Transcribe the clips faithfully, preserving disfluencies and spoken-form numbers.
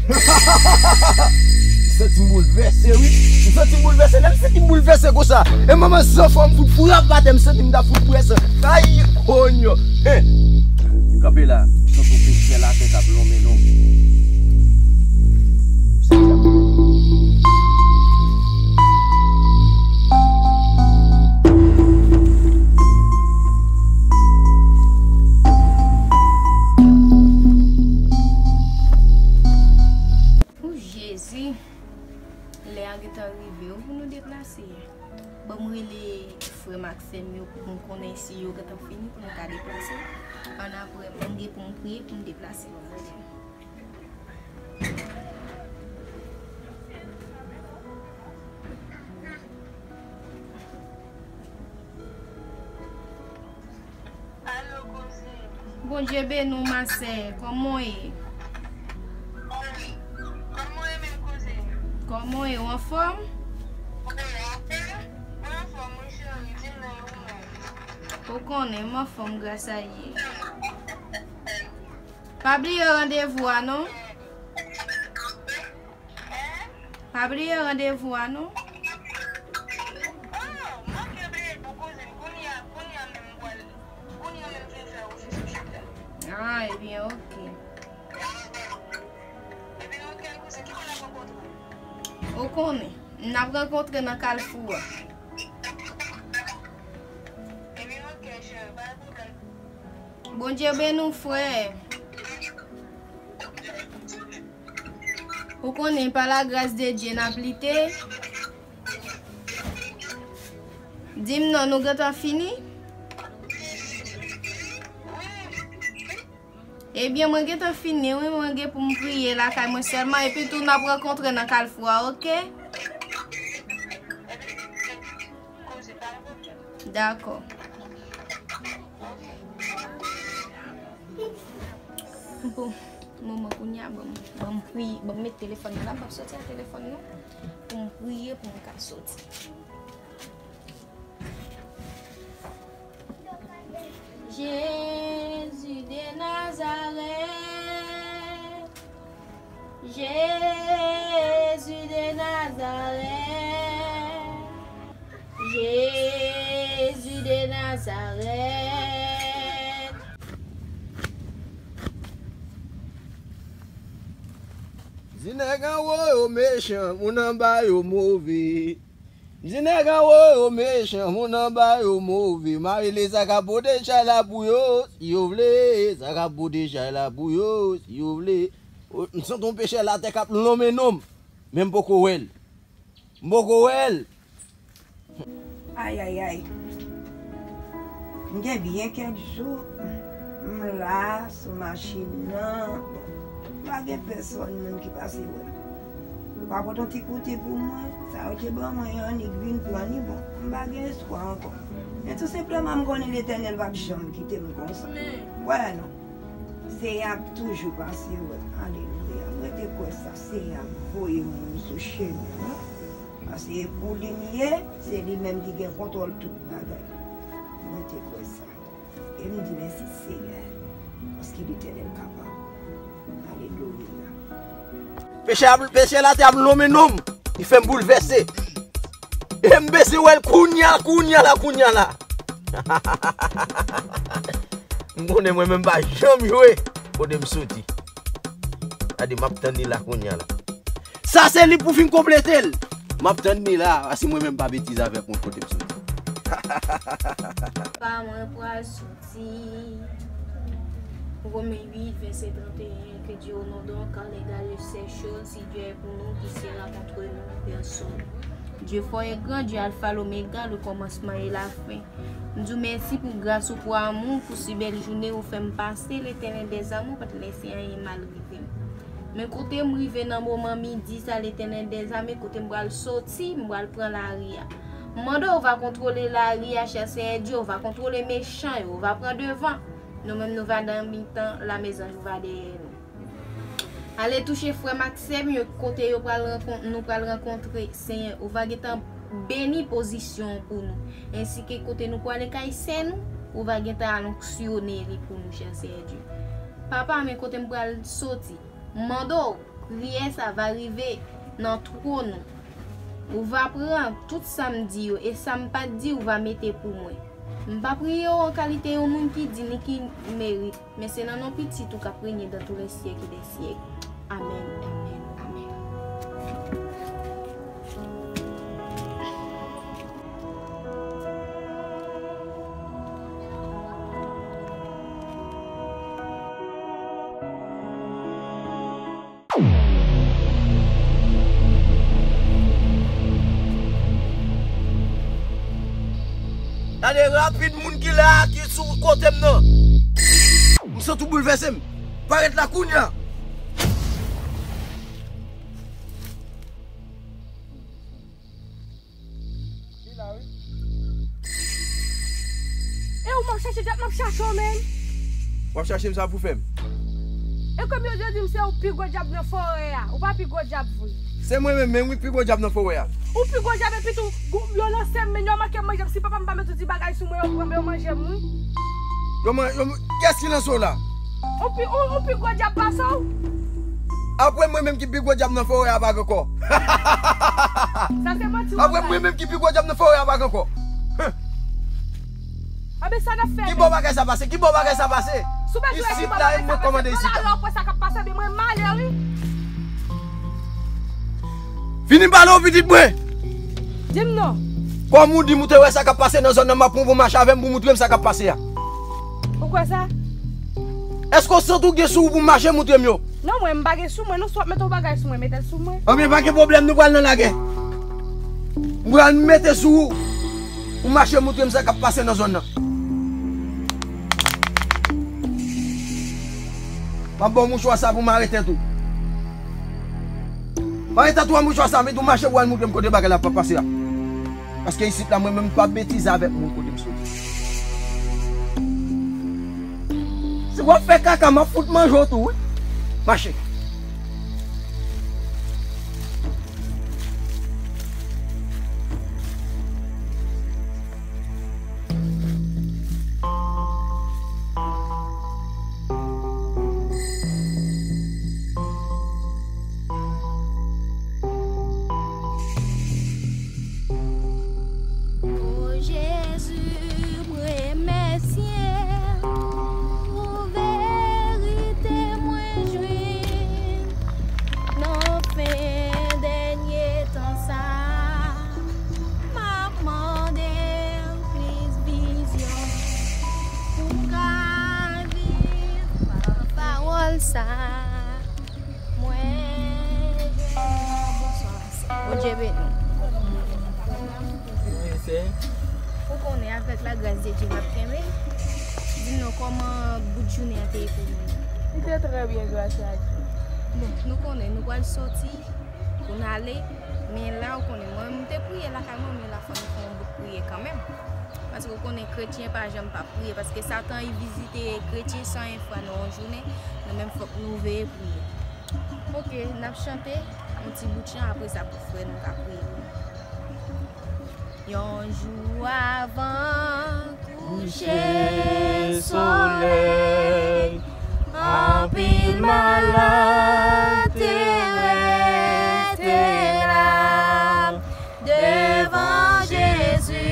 M santi m boulvèse, wi. M santi m boulvèse. Lè m santi m boulvèse konsa, e manman zanfò m fout frap atè, m santi m ta fout prese. Ay, konyo. Hen. Kanpe la. M santi yon pechè latè k ap lonmen non m. M santi ap O Jezi, lè a gentan rive wi pou nou deplase. Ban m rele frè m ak sè m yo pou m konnen si yo gentan fini pou nou ka deplase. Annapre, m gen pou m priye pou m deplase. Ban m rele. Alo, kouzin. Bondye beni w, ma sè. Kòman w ye? Kòman w ye menm, kouzin? Kòman w ye? W anfòm? Wi, anfòm. Mwen anfòm, wi, cheri. Di m non, e ou menm? Ou konnen, m anfòm, gras a Dye. Pa bliye randevou a, non. Pa bliye randevou a, non. Oh, manke bliye pou kouzin. Kounye a, kounye a menm m pral, kounye a menm m fin fè ofis ofisye a. Ah, ebyen, oke. Ebyen, oke, kouzin, ki kote n ap rankontre? Ou konnen, n ap rankontre nan kalfou a. Ebyen, oke, cheri, pa gen pwoblèm. Bondye beni w, frè. Ou konnen, pa la gras de Dye, n ap lite. Di m non, nou gentan fini? Ebyen, mwen gentan fini, wi, mwen gen pou m priye lakay mwen sèlman, epi tou n ap rankontre nan kalfou a, oke? Dakò. Bon, manman, kounye a, ban m, ban m priye, ban m met telefòn nan la, m p ap soti ak telefòn nan, pou m priye, pou m ka soti. Jezi de Nazarèt, Jezi de Nazarèt, Jezi de Nazarèt. Di nèg anwo yo mechan, moun anba yo move. Di nèg anwo yo mechan, moun anba yo move. Mari le sa k ap pote chay la pou yo, si yo vle, sa k ap pote chay la pou yo, si yo vle. O, m santi yon pechè latè k ap lonmen non m, men m poko wè l. M poko wè l. Ayayay. M gen byen kèk jou m la sou machin nan. Bon, pa gen pèsòn moun ki pase wè m. Yo pa pote yon ti koute pou mwen. Sa yo te ban mwen yo annik vin pran li. Bon, m pa gen espwa ankò. Men tou senpleman, m konnen Letènèl p ap janm kite m konsa. Wè non. Seyè ap toujou pase wè m. Alelouya. M rete kwè sa. Seyè ap voye moun sou chemen mwen. Paske e pou li m ye, se li menm ki gen kontwòl tout bagay. M rete kwè sa. E m di mèsi Seyè, paske Letènèl kapab. Alelouya. Pechè ap, pechè latè ap lonmen non m. Li fè m boulvèse. E m bezwen wè l kounya, kounya la, kounya la. M konnen mwen menm pa janm jwe kote m soti. Gade, m ap tann li la kounya la. Sa se li pou fin konplete l. M ap tann li la, paske mwen menm pa betize avèk moun kote m soti. Pa mwen pral soti. Romains huit, verset trente et un, que Dieu, au nom donc, car l'égal de ces choses, si Dieu est pour nous, qui sera contre nous? Personne. Dieu fort et grand, Dieu alpha, l'oméga, le commencement et la fin. M di w mèsi pou gras ou, pou amou w, pou si bèl jounen ou fè m pase, Letènèl dèzame, ou pa t lèse anyen mal rive m. Men kote m rive nan moman midi sa, Letènèl dèzame, kote m pral soti, m pral pran lari a. M mande w va kontwole lari a, chè Seyè Dye, ou va kontwole mechan yo, ou va pran devan. Nou menm nou va nan mitan, lamezanj ou va dèyè nou. Ale touche frè m ak sè m yo kote yo pral rankon-, nou pral rankontre. Senyè, ou va gentan beni pozisyon an pou nou. Ensi ke kote nou prale kay sè nou, ou va gentan anksyone li pou nou, chè Seyè Dye. Papa, men kote m pral soti, m mande w, Priyè sa va rive nan twòn ou. Ou va pran tout sa m di yo, e sa m pa t di, ou va mete pou mwen. M pa priye w an kalite yon moun ki di ni ki merit, men se nan non Pitit ou k ap renye dans tous les siècles des siècles. Amèn, amèn, amèn. Gade rapid moun ki la a, ki sou kote m nan. M santi w boulvèse m. Parèt la kounye a. Li la, wi. E ou m ap chache, djab m ap chache w menm. W ap chache m, sa pou fè m? E kòm yo di m se ou pi gwo djab nan forè a. Ou pa pi gwo djab vre. Se mwen menm, menm wi, pi gwo djab nan forè a. Ou pi gwo djab epi tou, gou- yo lanse m, men yo manke m manje m. Si papa m pa met yon ti bagay sou mwen, yo pran m, yo manje m, wi. Yo man-, yo man-, kiyès ki lanse w la? Ou pi, ou, ou pi gwo djab pase w? Apre mwen menm ki pi gwo djab nan forè a pa gen ankò. Sa se manti w ap bay. Apre mwen menm ki pi gwo djab nan forè a pa gen ankò. Anben sa n ap fè menm? Ki bò bagay sa pase? Ki bò bagay sa pase? Isit la, e mwen k kòmande isit la. Lè w wè sa k ap pase, ebyen mwen m ale, wi. Vini m pale w pitit mwen. Di m non. Kòm ou di m ou te wè sa k ap pase nan zòn nan, m ap pran w pou mache avè m pou moutre m sa k ap pase a. Ou kwè sa? Èske w santi w gen sou ou pou mache moutre m yo? Non, mwen m pa gen sou mwen, non, si w ap mete yon bagay sou mwen, mete l sou mwen. Anben, pa gen pwoblèm, nou pral nan lagè. M pral mete sou ou. Ou mache moutre m sa k ap pase nan zòn nan. M ap ba w mouchwa sa pou mare tèt ou. Mare tèt ou ak mouchwa sa, men tou mache pou al moutre m kote bagay la p ap pase a. Paske isit la, mwen menm, m p ap betize avèk moun kote m soti. Si w ap fè kaka, m ap fout manje w tou, wi. Mache. O Jezi, m remèsye w pou verite mwen jwenn nan fen dènye tan sa. M ap mande w plis vizyon pou m ka viv pa pawòl sa. Mwen jwenn yon bonswa. Bondye beni w. Wi, se. Ou konnen, avèk lagras de Dye m ap kenbe. Di m non, kòman bout jounen an te ye pou ou menm? Li te trè byen, gras a Dye. Bon, nou konnen, nou pral sòti pou n ale, men la, ou konnen, mwen, m te priye lakay mwen, men la, fò nou fè yon bout priye kanmenm. Paske ou konnen, kretyen pa janm pa priye, paske Satan, li vizite kretyen san enfwa nan yon jounen, nou menm, fòk nou veye priye. Oke, n ap chante yon ti bout chan, apre sa pou frè nou ka priye pou nou. Yon jou avan kouche solèy, anpil malad te rete la. Devan Jezi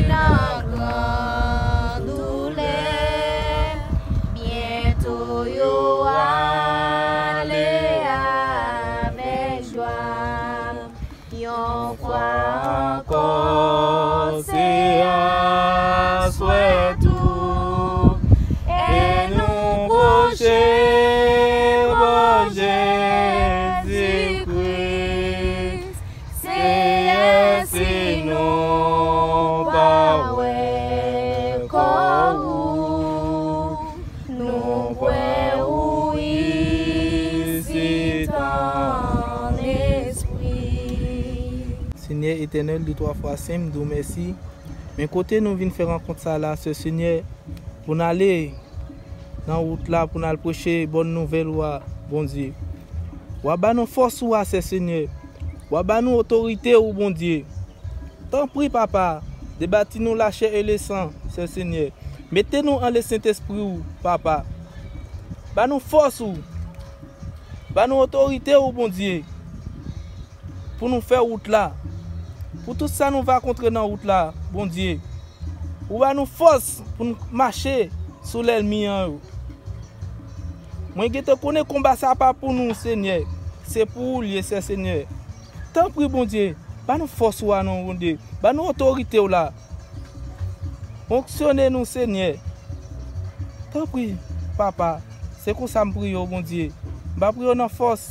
nan gran doulè, byento yo ale avèk jwa. Yon fwa ankò, se aswè tou, e nou pwoche bò Jezikri. Seyè, si nou pa wè kò ou, nou kwè ou isit an espri. Senyè Etènèl, de twa fwa sen, m di w mèsi. Men kote nou vin fè rankont sa la, Sè Senyè, pou n ale nan wout la pou n al preche bòn nouvèl ou a, Bondye. W a ba nou fòs ou a, Sè Senyè. W a ba nou otorite ou, Bondye. Tanpri, Papa, debati nou lachè e lesan, Sè Senyè. Mete nou an le Sentespri ou, Papa. Ba nou fòs ou. Ba nou otorite w, Bondye, pou nou fè wout la. Pou tout sa nou va kontre nan wout la, Bondye, ou ba nou fòs pou nou mache sou lènmi an yo. Mwen gentan konnen konba sa pa pou nou, Senyè. Se pou ou l ye, Sè Senyè. Tanpri, Bondye, ba nou fòs ou a, non, Bondye. Ba nou otorite w la. Fonksyone nou, Senyè. Tanpri, Papa, se konsa m priye w, Bondye. M pa priye w nan fòs,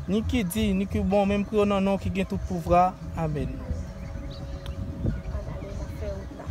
ni ki di, ni ki bon, men m priye w nan non ki gen tout pouvwa. Amèn. Ann ale, n ap fè wout la.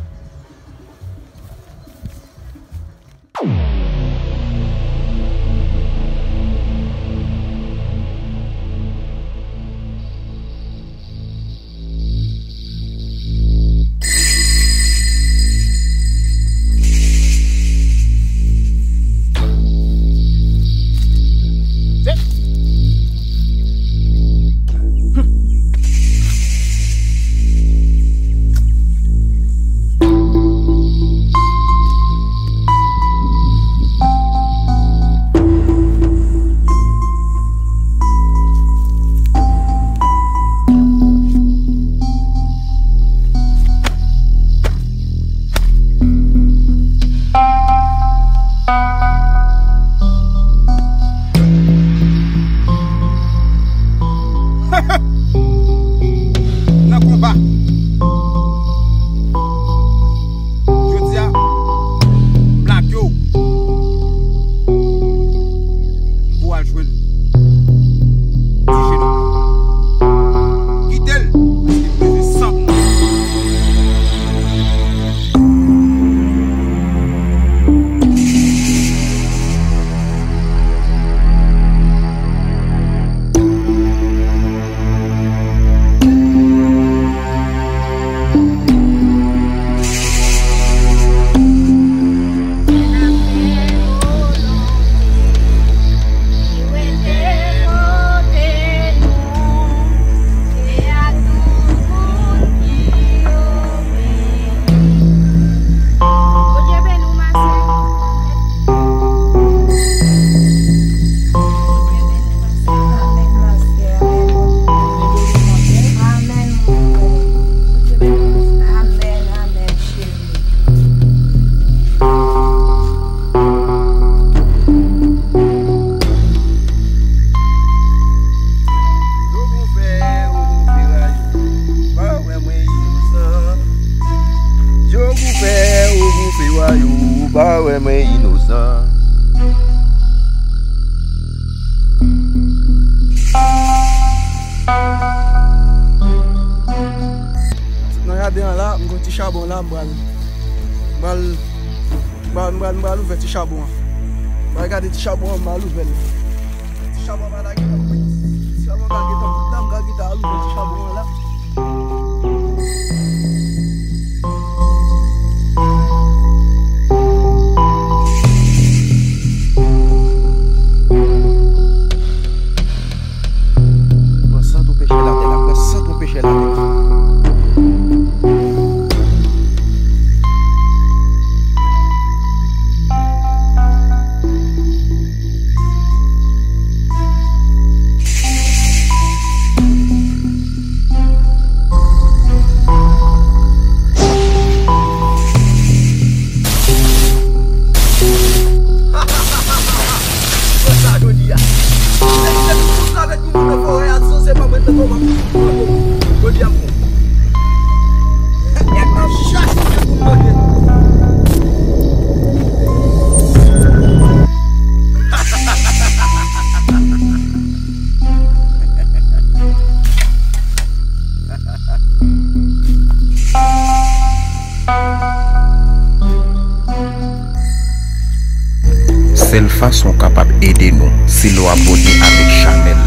Nan konba. Jodi a, m lage w. M pou w al jwenn Ti Jeno. Kite l, paske m bezwen san pou mwen. Bondye beni w, ma sè. Amèn, amèn, amèn, cheri. Yo gon fè, yo gon fè rayo, pa wè mwen inosan. Yo gon fè, yo gon fè rayo, pa wè mwen inosan. Nan jaden an la, m gon ti chabon la, m pral, m pral, m pral, m pral, m pral ouvè ti chabon an. M pral gade ti chabon an, m pral ouvè l. Ti chabon an pa lage nan kwit. Ti chabon an pa gentan kwit la, m pral gentan al ouvè ti chabon an la. Pran san twonpechè latè la, pran san twonpechè latè la. Sa jodi a. Se ki te tout moun avèk nou nan forè a, se pa mwen nan kòman. Jodi a m bon. Nèg nan chak mwen pou manje. Sèl fason w kapab ede nou, se lè w abòne avèk chanèl